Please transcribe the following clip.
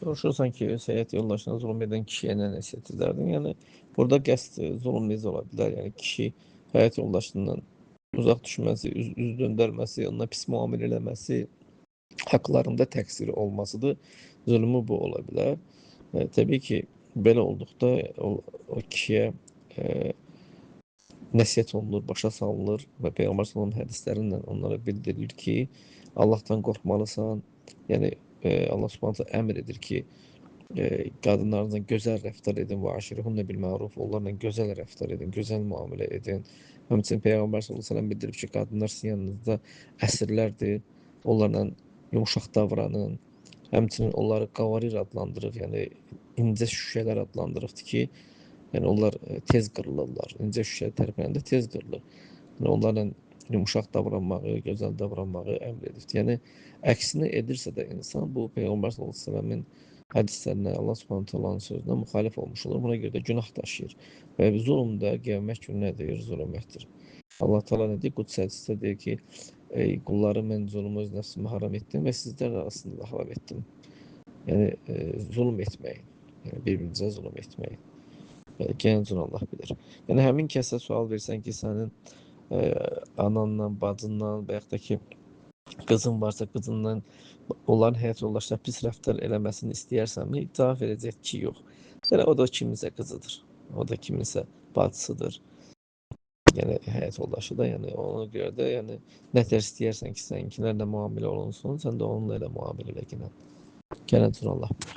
Soruşursan ki, öz həyat yoldaşına zulm edən kişiyə nə nəsihət edərdin? Yəni, burada qəsd zulm necə ola bilər? Yəni, kişi həyat yoldaşından uzaq düşməsi, üz döndərməsi, onunla pis müamilə eləməsi, haqlarında təqsiri olmasıdır. Zulmü bu ola bilər. Təbii ki, belə olduqda o kişiyə nəsihət olunur, başa salınır və Peyğəmbər sallallahu əleyhi və səlləm hədisləri ilə onlara bildirilir ki, Allahdan qorxmalısan. Yəni, Allah Subhanahu taala əmr edir ki, qadınlarınızla gözəl rəftar edin, və aşiruhunne bil ma'ruf, onlarla gözəl rəftar edin, gözəl müamilə edin. Həmçinin Peyğəmbər sallallahu əleyhi və səlləm bildirib ki, qadınlar sizin yanınızda əsirlərdir, onlarla yumşaq davranın. Həmçinin onları qavarir adlandırır, yəni incə şüşələr adlandırıbdır ki, yəni onlar tez qırılırlar. İncə şüşə tərpənəndə tez qırılır. Yəni onlarla yumşaq davranmağı, gözəl davranmağı əmr edibdir. Yəni əksini edirsə də insan bu Peyğəmbər sallallahu əleyhi və səlləmin hədislərinə, Allah Subhanahu taalanın sözünə müxalif olmuş olur. Buna görə də günah daşıyır. Və zulm da qiyamət günü nədir? Zülmətdir. Allah Taala nə deyir? Qudsi hədisdə deyir ki, ey qullarım, mən zulmü öz nəfsimə haram etdim və sizlər arasında da haram etdim. Yəni zulm etməyin. Yəni bir-birinizə zulm etməyin. Yəni gələn Allah bilir. Yəni həmin kəsə sual versən ki, sənin ananla, bacınla və yaxud da ki, qızın varsa qızından onların həyat yoldaşlarına pis rəftar eləməsini istəyirsənmi? Cavab verəcək ki, yox. Yəni o da kiminsə qızıdır. O da kiminsə bacısıdır. Yəni həyat yoldaşı da, yəni ona görə də, yəni nə tər istəyərsən ki, səninkilərlə müamilə olunsun, sən də onunla elə müamilə elə gələn. Gələn Allah bilir.